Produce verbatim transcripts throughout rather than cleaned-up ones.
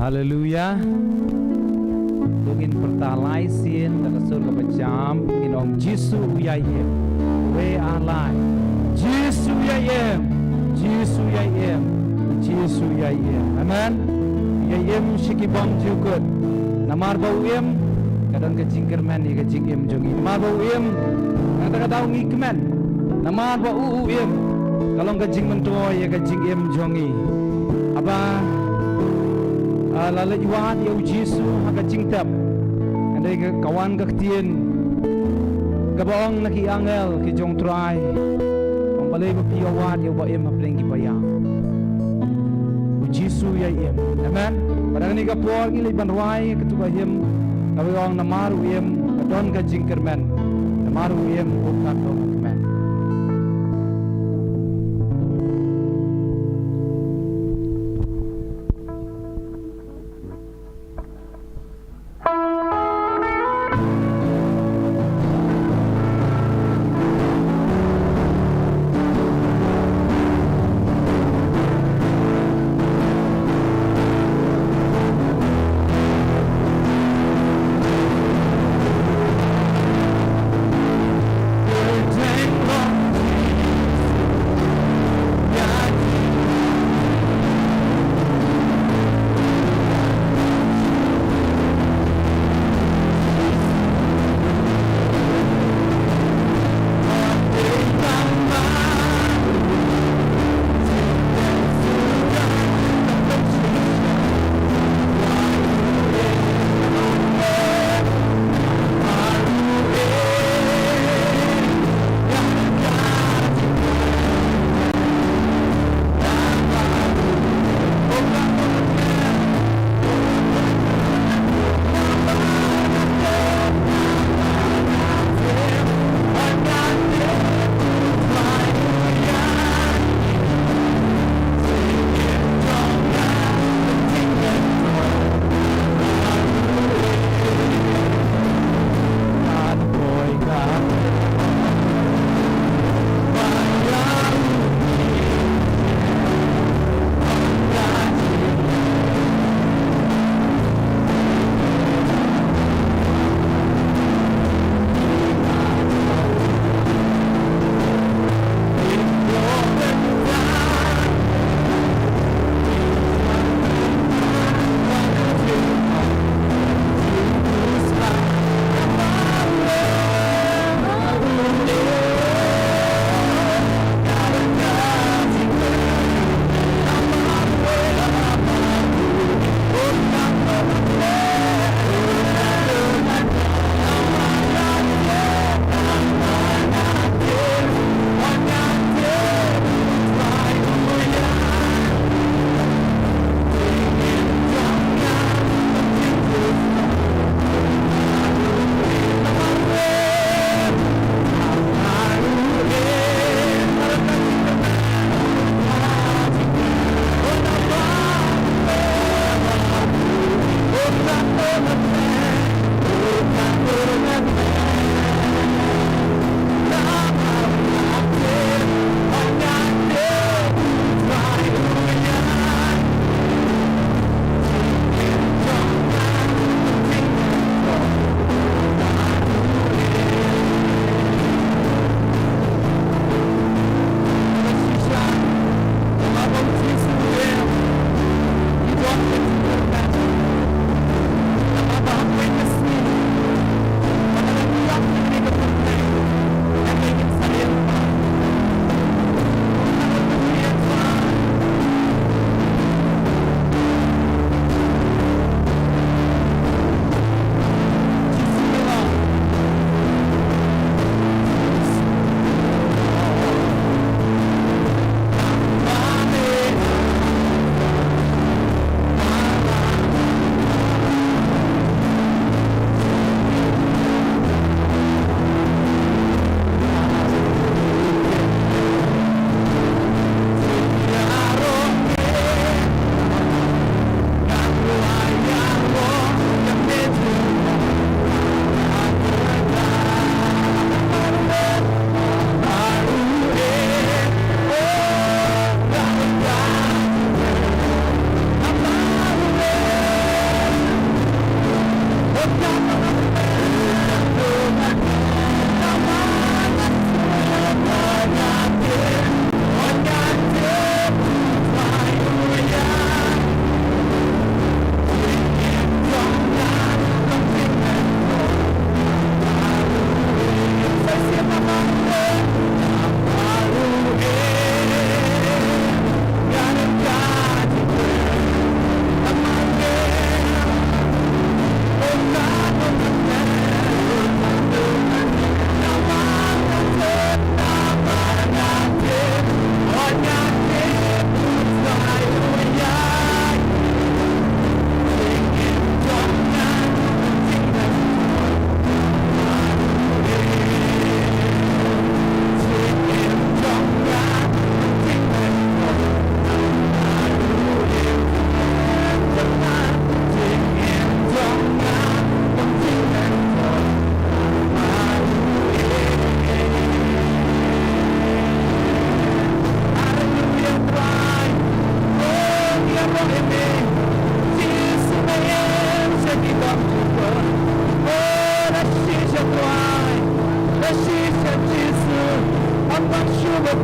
Haleluya. To ngin pyrta lai sien da ka sur kaba jam, ngin ong Jisu u ïai im. Wei ar lai. Jisu u ïai im. Jisu u ïai im. Jisu u ïai im. Amen. U ïai im shi ki bong jukut. Namar ba u im, ka don ka jingkyrmen ïa ka jingim jong ngi. Namar ba u im, nangta ka daw ngi kmen. Namar ba u u im, ka long ka jingmyntoi ïa ka jingim jong ngi. Haba, ah, la leit wad ïa u Jisu ha ka jingtep, hynrei ka, ka wan ka ktien kaba ong na ki angel ki jong u Trai, ong balei ba phi ïa wad ïa uba im hapdeng kiba ïap. U Jisu u ïai im. Amen. Bad ha kane ka por ngi leit ban rwai katto ka hymn kaba ong Namar u im, ka don ka jingkyrmen. Namar u im, u kan long u kmen.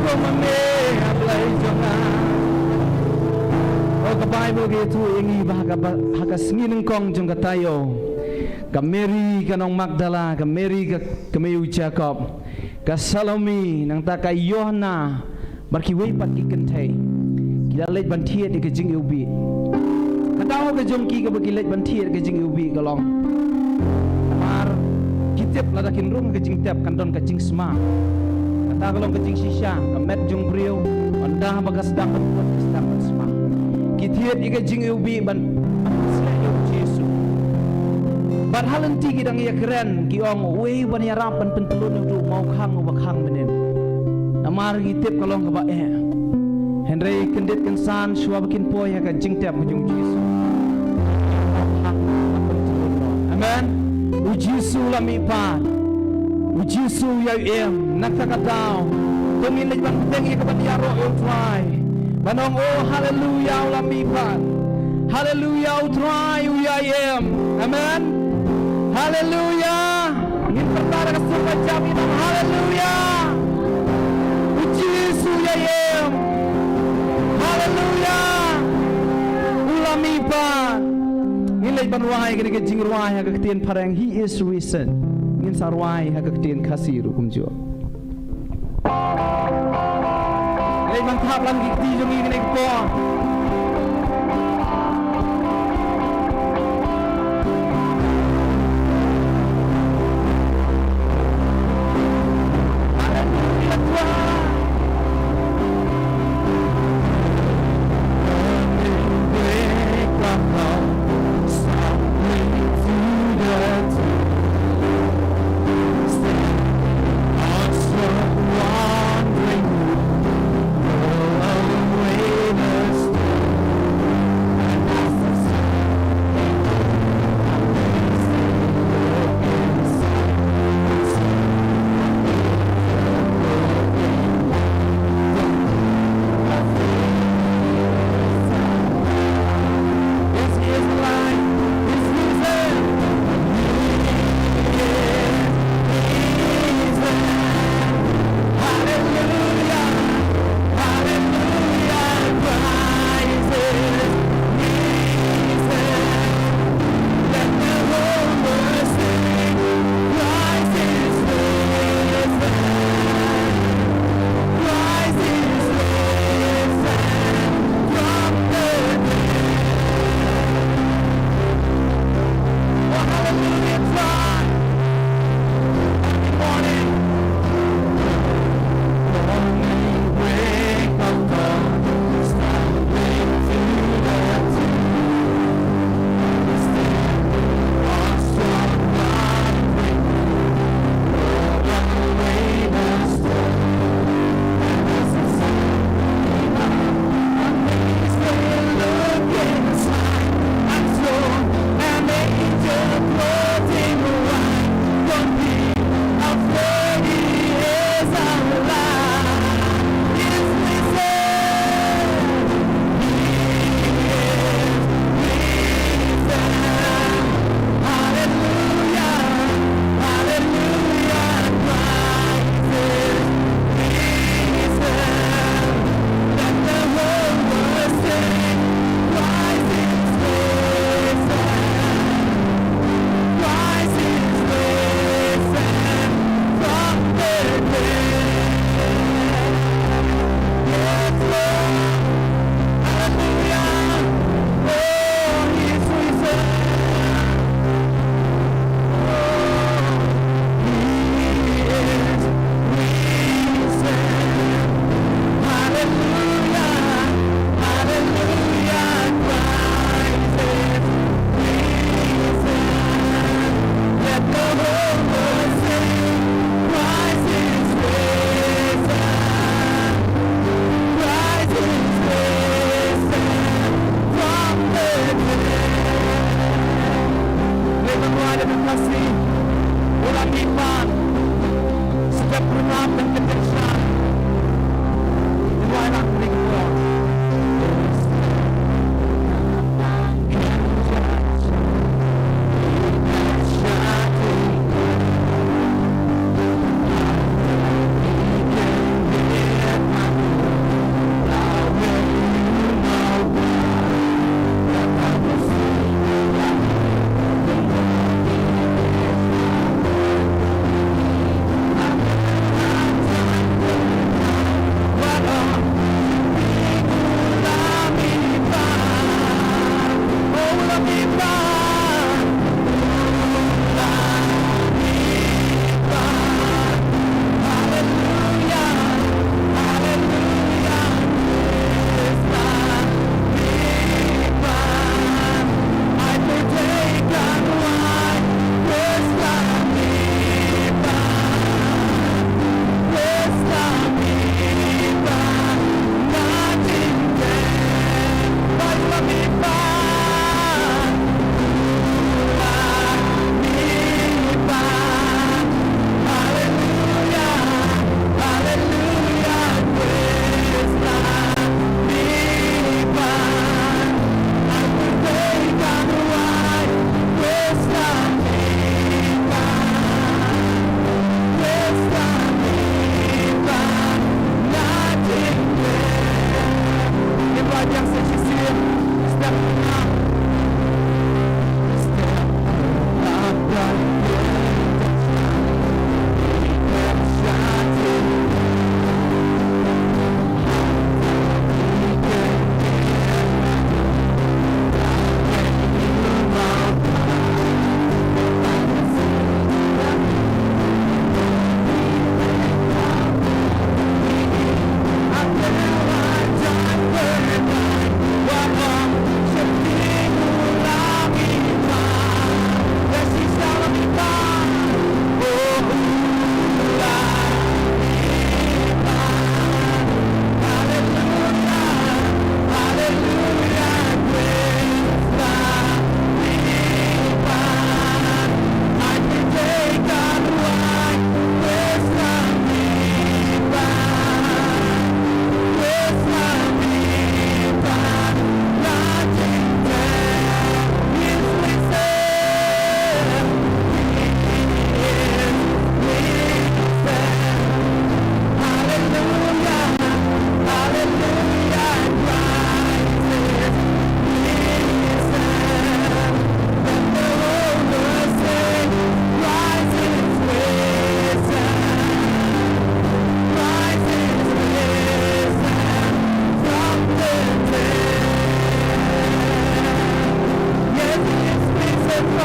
Kumne, A Blei jong nga. O, ka Baibl ka ïathuh ïa ngi ba ha ka ba, ha ka sngi nyngkong jong ka taïew, ka Mary ka nong Magdala, ka Mary ka, ka mei u Jakob, ka Salome, nangta ka Johanna, bad kiwei pat ki kynthei, ki la leit ban thied ïa ka jingiwbih. Ka daw ka jong ki kaba ki leit ban thied ïa ka jingiwbih ka long, namar ki tip lada kin rung ka jingtep kan don ka jingsma. Kata ka long ka jingshisha, ka met jong briew, ynda ba ka sdang ban put, ka sdang ban sma. Ki thied ïa ka jingiwbih ban, ban sleh ïa u Jisu. Bad ha lynti ki dang ïakren, ki ong, uei ban ïarap ban pyntlun ïa uto u mawkhang uba khang mynnin. Namar ngi tip ka long kaba eh. Hynrei kyndit kynsan shuwa ba kin poi ha ka jingtep ka jong u Jisu. Amen. U Jisu u la mihpat. U Jisu u ïai im. Na kata ka daw, to ngin leit ban bteng ïa ka ban ïaroh ïa U Trai, ban ong, oh, haleluya, u la mihpat. Haleluya, U Trai u ïai im. Amen. Haleluya. Ngin pyrta da ka sur ba jam, ngin ong, haleluya, U Jisu u ïai im. Haleluya, u la mihpat. Ngin leit ban rwai kane ka jingrwai ha ka ktien phareng, He is risen. Ngin sa rwai ha ka ktien Khasi ruh kumjuh. Leit ban thap lang ki kti jong ngi kane ka por.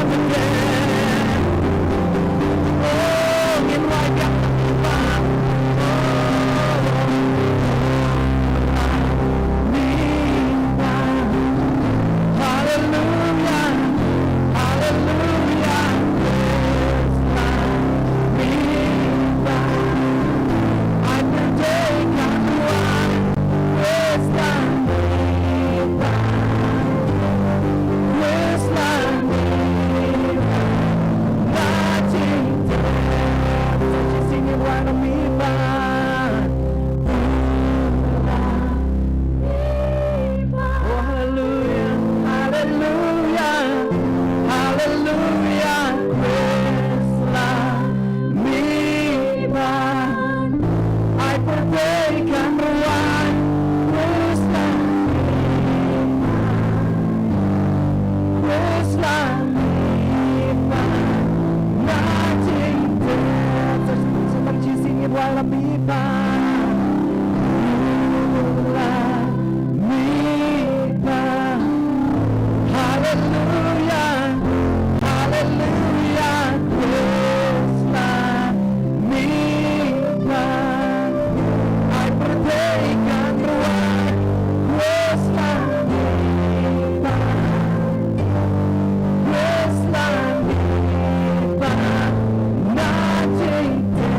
Oh, hallelujah, hallelujah, hallelujah, Khrist la mi pat. Ai pyrthei kan rwai, Khrist la mi pat, Khrist la mi pat. Na jingtep, sa, sa, sa, sa, jingtep, Khrist la mi pat. Hallelujah, hallelujah, Khrist la mi pat. Ai pyrthei kan rwai, Khrist la mi pat. Khrist la mi pat. Na jingtep.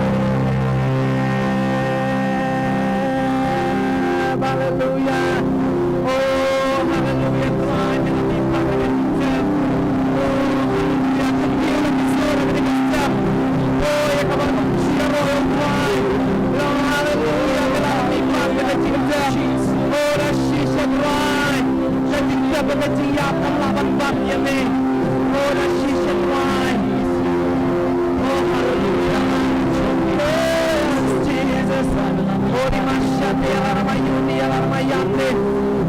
Hallelujah. Oh, hallelujah, Trai, me la mi pat ha ka jingtep. Oh, hallelujah, ka jingtep, ka jingtep. Oh, ïa kaba ka jingtep, oh, Trai. Oh, hallelujah, me la mi pat ha ka jingtep. Oh, da shisha, Trai. Ka jingtep bad ka jingïap kam lah ban bat ïa me. Oh, da shisha, Trai. Oh, hallelujah. Yes, Jesus. Oh, di masha te ala rama yuni ala rama yande.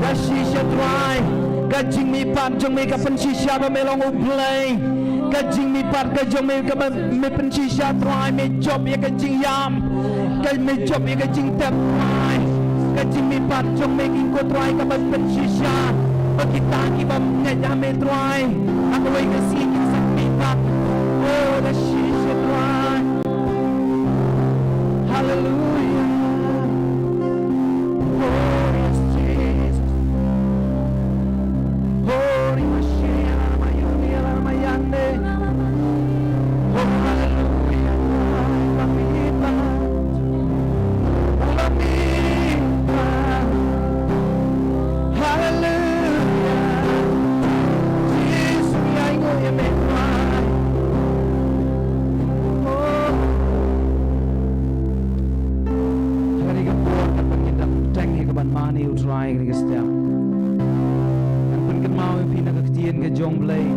Da shisha, Trai. Ka jingmihpat jong me ka pynshisha ba me long U Blei. Ka jingmihpat ka jong me kaba me pynshisha, Trai, me jop ïa ka jingïap. Ka me jop ïa ka jingtep, Trai. Ka jingmihpat jong me, ko Trai, kaba pynshisha ba kita kiba ngeit ïa me, Trai, ha kawei ka sngi kin sa mihpat. Oh, da shisha, Trai. Hallelujah. Oh, yes, Jesus. Oh, di masha te ala rama yuni ala rama yande. Oh, hallelujah. Hallelujah. Jisu, ïa ngi ïa me, Trai. Oh. Ha kane ka por, katba ngin dang teng hi kaban mane, U Trai, ha kane ka step, ngan pynkynmaw ïa phi na ka ktien ka jong U Blei.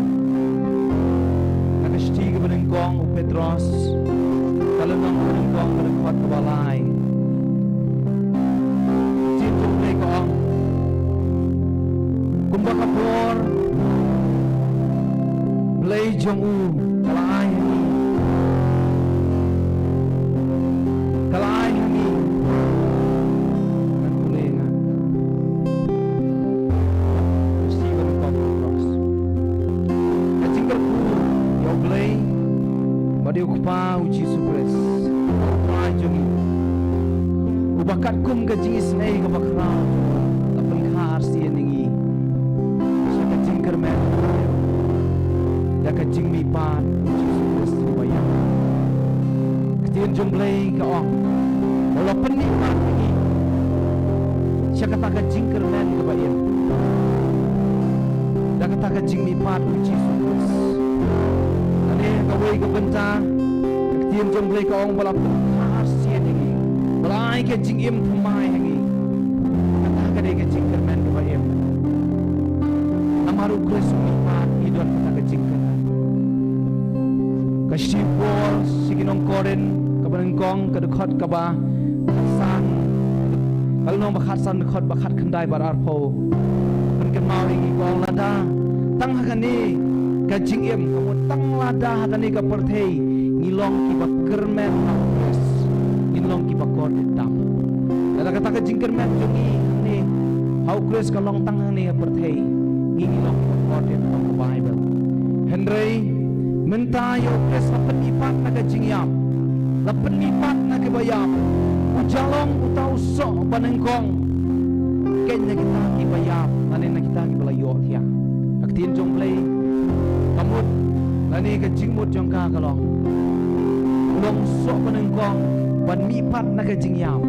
Na ka shithi kaba nyngkong u Petros, ka lynnong kaba nyngkong, ka dkhot kaba lai. Ka ktien jong U Blei ka ong, kumba ka bor Blei jong u ka la ai ha ngi. Ka la ai ha ngi. Ngan pule nga. Ka jingkyrkhu ïa U Blei bad ïa U Kpa U Jisu Khrist, U Trai jong ngi, uba katkum ka jingisynei kaba khraw la pynkha arsien ïa ngi sha ka jingkyrmen da ka jingmihpat U Jisu Khrist uba ïap. Ka ktien jong U Blei ka ong, u la pynmihpat ïa ngi sha kata ka jingkyrmen kaba im da kata ka jingmihpat U Jisu Khrist. Lane ha kawei ka bynta, ka ktien jong U Blei ka ong ba la pynkha arsien ïa ngi, ba la ai ka jingim thymmai ha ngi. Kata ka dei ka jingkyrmen kaba im. Namar U Khrist u mihpat, ngi don kata ka jingkyrmen. Ka shithi u Paul sha ki nong Korinth kaba nyngkong, ka dkhot kaba khatsan, ka lynnong ba khatsan, dkhot ba khatkhyndai bad arphew. Pynkynmaw ïa ngi, ka ong, lada tang ha kane ka jingim, ka mut tang lada ha kane ka pyrthei ngi long kiba kyrmen ha U Khrist, ngin long kiba kordit tam. Lada kata ka jingkyrmen jong ngi hangne ha U Khrist ka long tang hangne ha pyrthei, ngi, ngi long kiba kordit, ong ka Baibl. Hynrei Mynta ïa u Khrist la pynmihpat na ka jingïap, la pynmihpat na kiba ïap. U jalong uta u soh ba nyngkong. Kane na kita kiba ïap lane na kita kiba la ïohthiah. Ka ktien jong Blei ka mut lane ka jingmut jong ka ka long, u long u soh ba nyngkong ban mihpat na ka jingïap.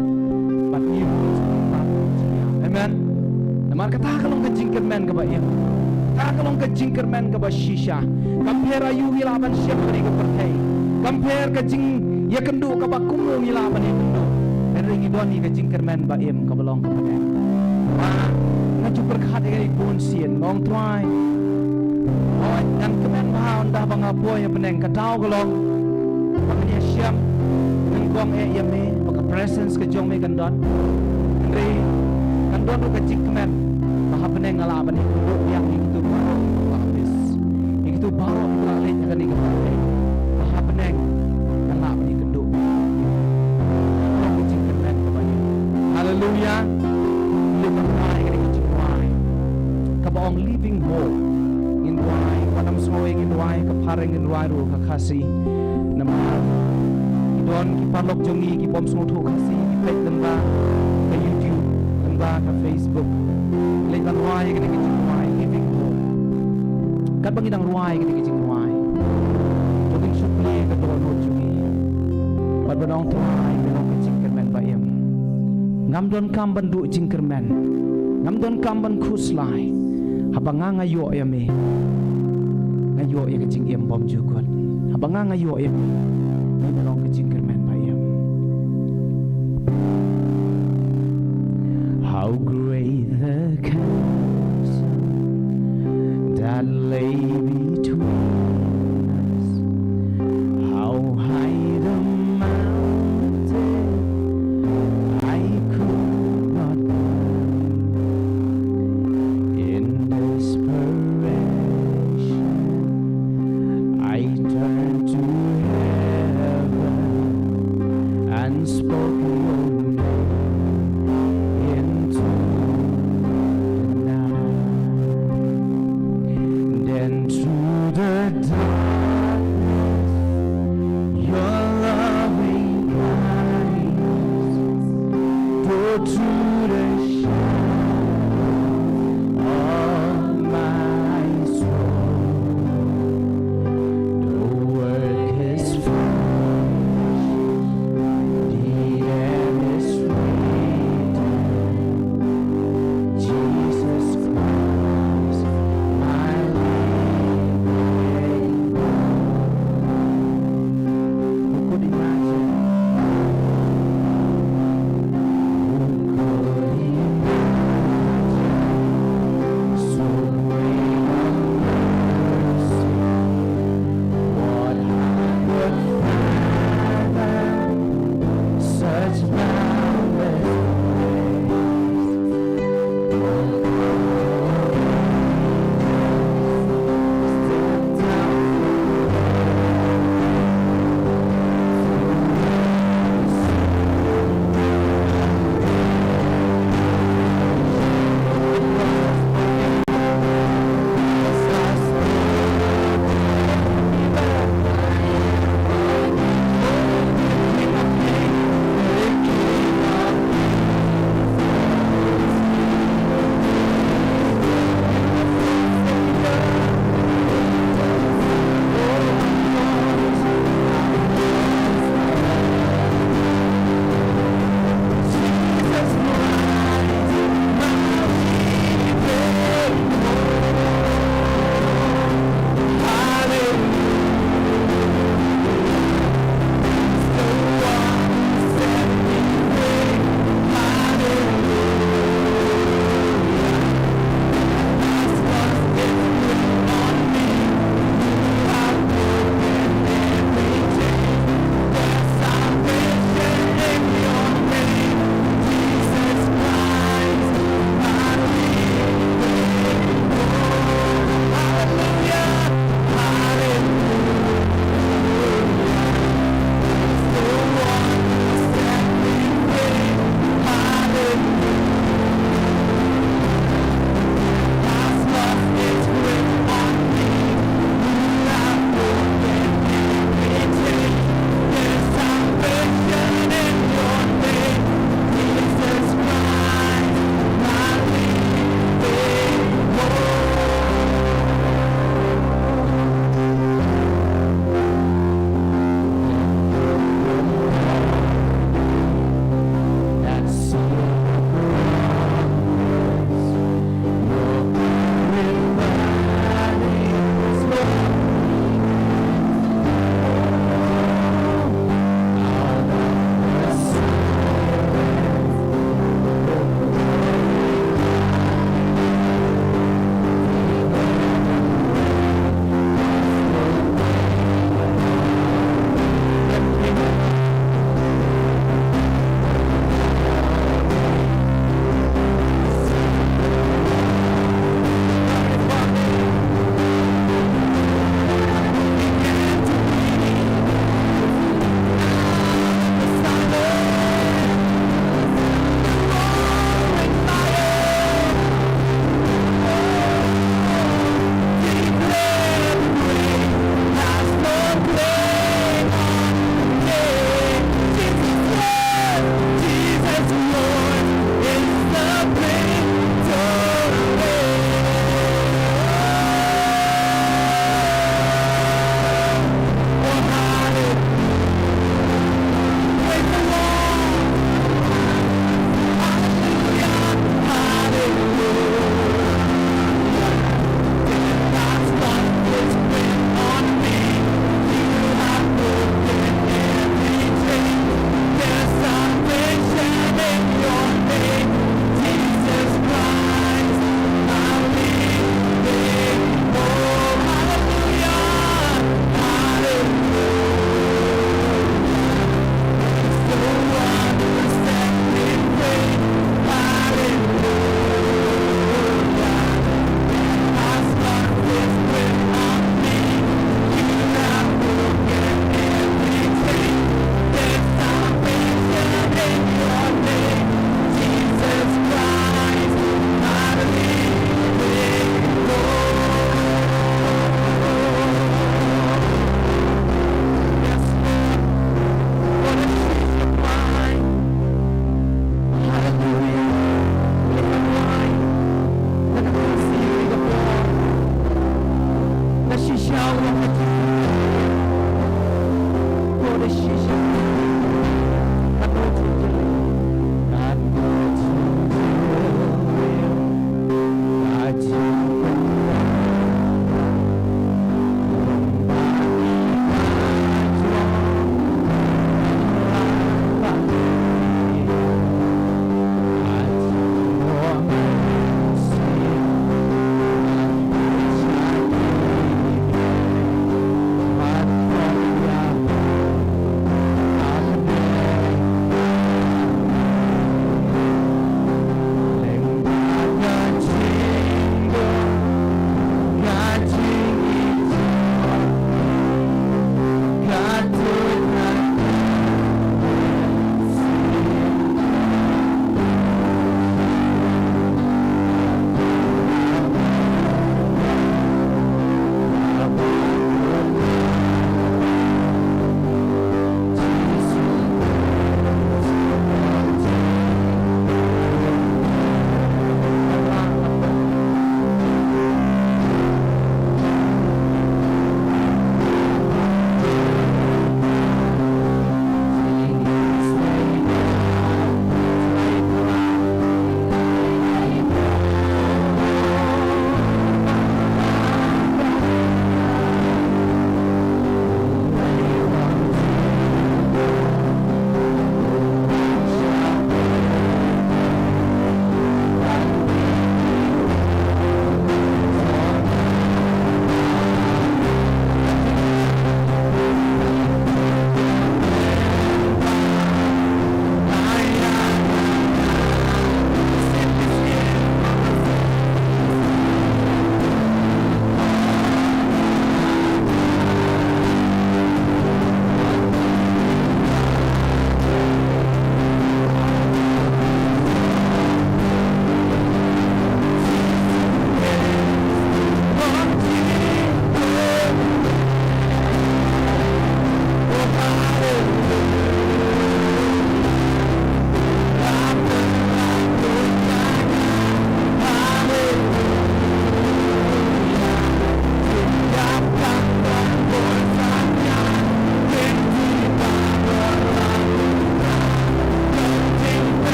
Bad ngi ruh ngi mihpat na ka jingïap. Amen. Namar kata ka long ka jingkyrmen kaba im. Kata ka long ka jingkyrmen kaba shisha. Kam pher aïu ngi lah ban shim ha kane ka pyrthei, kam pher ka jingïakynduh kaba kumno ngi lah ban ïakynduh, hynrei ngi don ïa ka jingkyrmen ba im kaba long kaba bneng. Ba nga ju pyrkhat ïa kane ka bun sien, nga ong Trai, hooid ngan kmen bha ynda ba nga poi ha bneng, ka daw ka long ba ngan ïashem nyngkong eh ïa me, ba ka presence ka jong me kan don. Hynrei kan don ruh ka jingkmen ba ha bneng nga lah ban ïakynduh biang ïa kito baroh kiba la miss, ïa kito baroh kiba la leit ha kane ka pyrthei, ba ha bneng nga lah ban ïakynduh biang. Ka long ka jingkyrmen kaba im. Haleluya. Leit ban rwai kane ka jingrwai kaba ong Living Hope. Ngin rwai, wat nym sngew ei, ngin rwai ka phareng, ngin rwai ruh ka Khasi. Namar ki don ki paralok jong ngi ki bym sngewthuh Khasi, ki peit lyngba ka YouTube, lyngba ka Facebook. Leit ban rwai kane ka jingrwai Living Hope. Katba ngi dang rwai kane ka jingrwai, to ngin shu plie ka dohnud jong ngi bad ban ong Trai, ka long ka jingkyrmen ba im. Ngam donkam ban duh jingkyrmen, ngam donkam ban khuslai. Haba nga nga ïoh ïa me, nga ïoh ïa ka jingim bymjukut. Haba nga nga ïoh ïa me, me ka long ka jingkyrmen ba im. How great the chasm that lay between us, how high the mountain I could not climb. In desperation, I turned to heaven and spoke your name into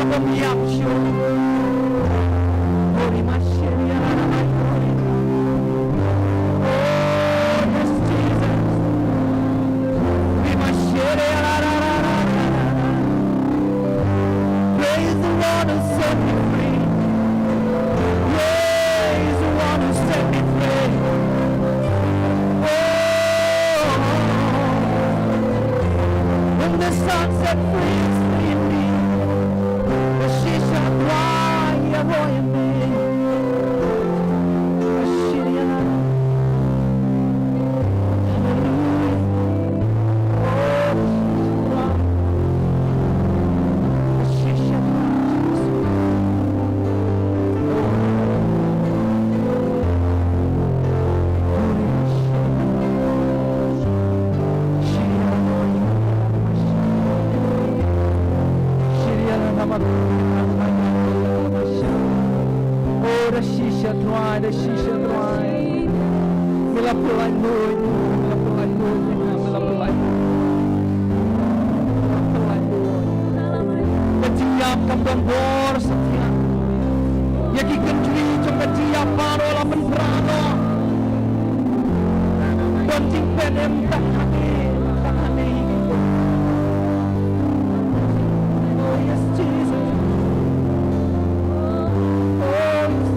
Ong ïap shuh. Ori ma shiri ala ala ori. Oh, yes, Jesus. Ori ma shiri ala ala ala ala. Praise the Lord who set me free. Praise the one who set me free. Oh, whom the Son set free is free indeed. Ba shisha Trai ïaroh ïa me. Ba shisha. Hallelujah. Oh, ba shisha Trai. Ba shisha Trai. Oh, da shisha Trai, da shisha Trai. Me la pynlait lut, me la pynlait lut, me la pynlait lut. Ka jingïap kam don bor satia. Ïa ki kynthei jong ka jingïap baroh la pynpra noh. Don jingpynim tang hangne, tang hangne. Oh yes, Jesus. Oh yes.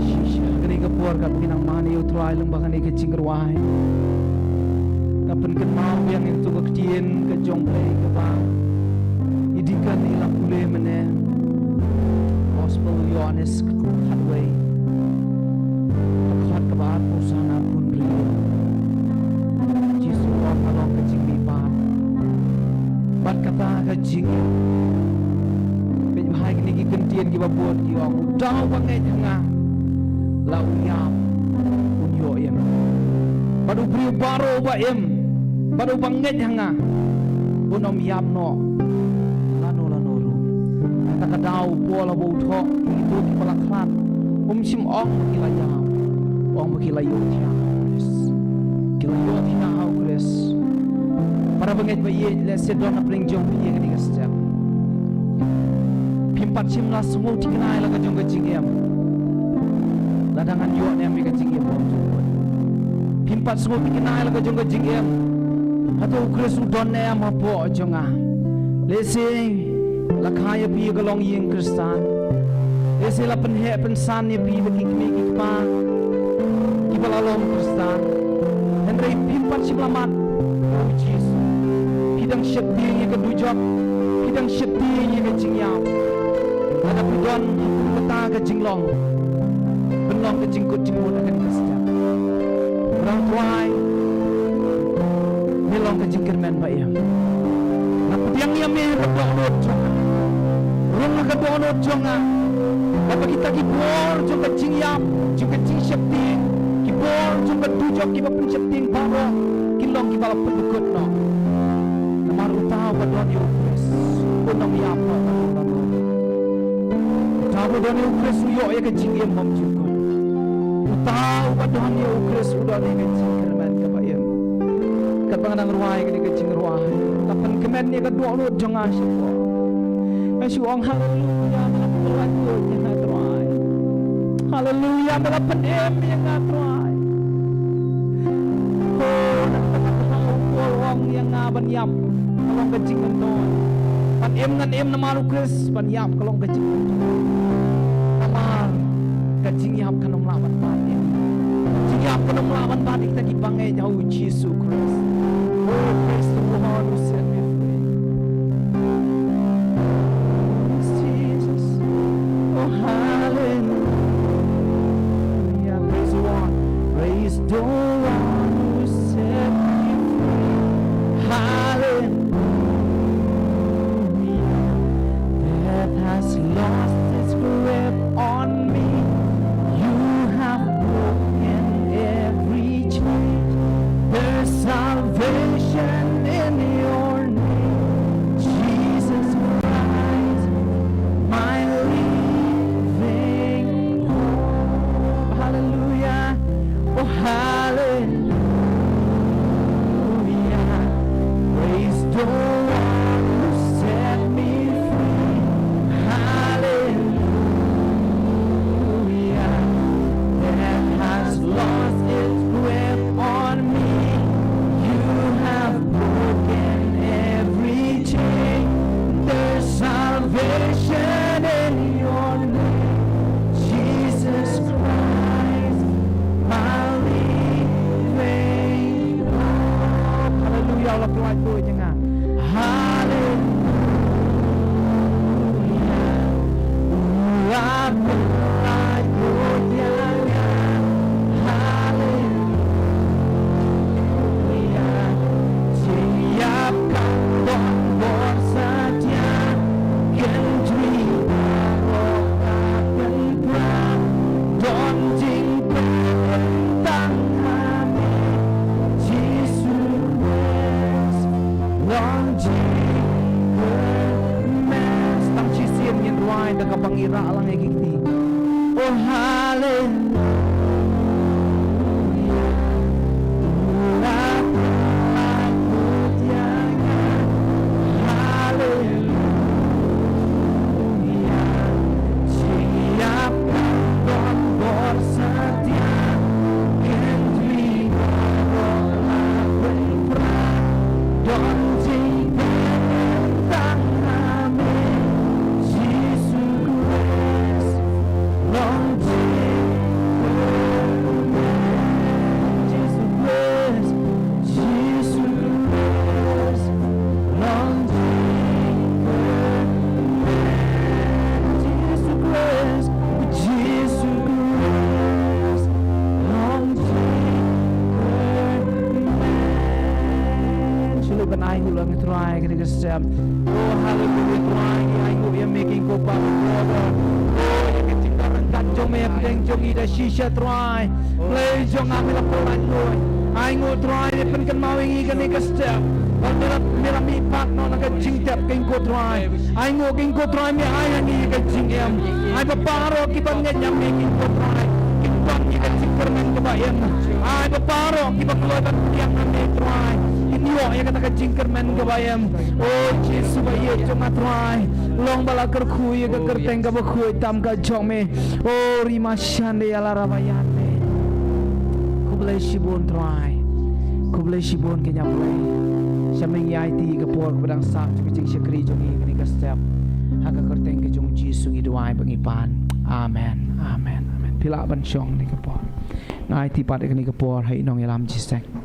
Shisha, kane ka por kaba ngi nang mane ïa u Trai lyngba kane ka jingrwai. Nga pynkynmaw biang ïa katu ka ktien ka jong U Blei kaba i Deacon i la pule mynne. Gospel Ïoannis khatwei. Dkhot kaba arphew san arphew hynriew. Jisu u ong ka long ka jingmihpat bad kata ka jingïap. Peit bha ïa kine ki kyntien kiba bud ki ong, uta uba ngeit ha nga, la u ïap un ïoh im. Bad u briew baroh uba im bad uba ngeit ha nga un ym ïap noh lano lano ruh. Kata ka daw u Paul haba u thoh ïa kito kiba la khlad, um shym ong ba ki la ïap, u ong ba ki la ïohthiah ha U Khrist. Ki la ïohthiah ha U Khrist. Para bangeit ba ïeit, lehse don na pdeng jong phi ïa kane ka step. Phim pat shym la sngewthikna ïa la ka jong ka jingim. Lada ngan ïoh ne em ïa ka jingim bymjukut. Phim pat sngewthikna ïa la ka jong ka jingim. Hato U Khrist u don ne em hapoh jong nga. Lehse la kha ïa phi ïa ka longïing Khristan. Lehse la pynheh pynsan ïa phi da ki kmie ki kpa kiba la long Khristan. Hynrei phim pat shym la mad ïa U Jisu. Phi dang sheptieng ïa ka dujok, phi dang sheptieng ïa ka jingïap. Lada phi don ha kum kata ka jinglong, pynlong ka jingkut jingmut ha kane ka step. Rang Trai, me long ka jingkyrmen ba im. Nga pdiang ïa me ha ka dohnud jong nga. Rung ha ka dohnud jong nga. Bad ba kita ki bor jong ka jingïap, jong ka jingsheptieng, ki bor jong ka dujok kiba pynsheptieng baroh kin long kiba la pyndukut noh. Namar uta uba don ïa U Khrist un ym ïap noh lano lano. Uta uba don ïa U Khrist u ïoh ïa ka jingim bymjukut. Uta uba don ïa U Khrist u don ïa ka jingkyrmen kaba im. Katba nga nang rwai kane ka jingrwai, nga pynkmen ïa ka dohnud jong nga shapoh. Nga shu ong haleluya, me la pynlait lut ïa nga Trai. Haleluya, me la pynim ïa nga Trai. Oh, na kata ka daw u Paul u ong ïa nga ban ïap ka long ka jingmyntoi. Ban im ngan im namar U Khrist, ban ïap ka long ka jingmyntoi. Namar ka jingïap kan ym lah ban bat ïa nga. Ka jingïap kan ym lah ban bat ïa kita kiba ngeit ha U Jisu Khrist. Oh, praise the Lord who set me free. Yes, Jesus. Oh, hallelujah. Praise the Lord. Praise the one who set me free. Hallelujah. Death has lost its grip on me. You have broken every chain. There's salvation in la pyllait lut ïa nga. Haleluya. U la pyllait lut ïa nga. Haleluya. Jingïap ka don bor satia. Kynjri baroh ka pynpra. Don jingpynim tang ha me Jisu Khrist. Long jingpynim. Tang shisien ngin rwai da kaba ngi rah lang ïa ki kti. Oh haleluya. Shalom, ban ai nguh lang Trai kane ka step. Oh haleluya Trai, ngi ai nguh ïa me king ko pa. Oh ïa ka jingdar ryngkat jong me hapdeng jong ngi da shisha Trai. Blei jong nga me la pyllait lut. Ai nguh Trai me pynkynmaw ïa ngi kane ka step. Bad me la, me la mihpat noh na ka jingtep king ko Trai. Ai nguh king ko Trai me ai ha ngi ïa ka jingim. Ai ba baroh kiba ngeit ïa me king ko Trai kin don ïa ka jingkyrmen kaba im. Ai ba baroh kiba kloi ban pdiang ha me Trai kin ïoh ïa kata ka jingkyrmen kaba im. O Jisu ba ïeit jong nga Trai, long ba la kyrkhu ïa ka kyrteng kaba khuid tam ka jong me. O rima shande ïa la raba ïa me. Khublei shibun Trai. Khublei shibun kynja Blei. Sha me ngi aiti ka por kaba dang sah jong ka jingshakri jong ngi kane ka step. Ha ka kyrteng ka jong Jisu ngi duwai ba ngi pan. Amen. Amen. Amen. Phi lah ban shong kane ka por. Nga aiti pat kane ka por ha i nongïalam jingïaseng.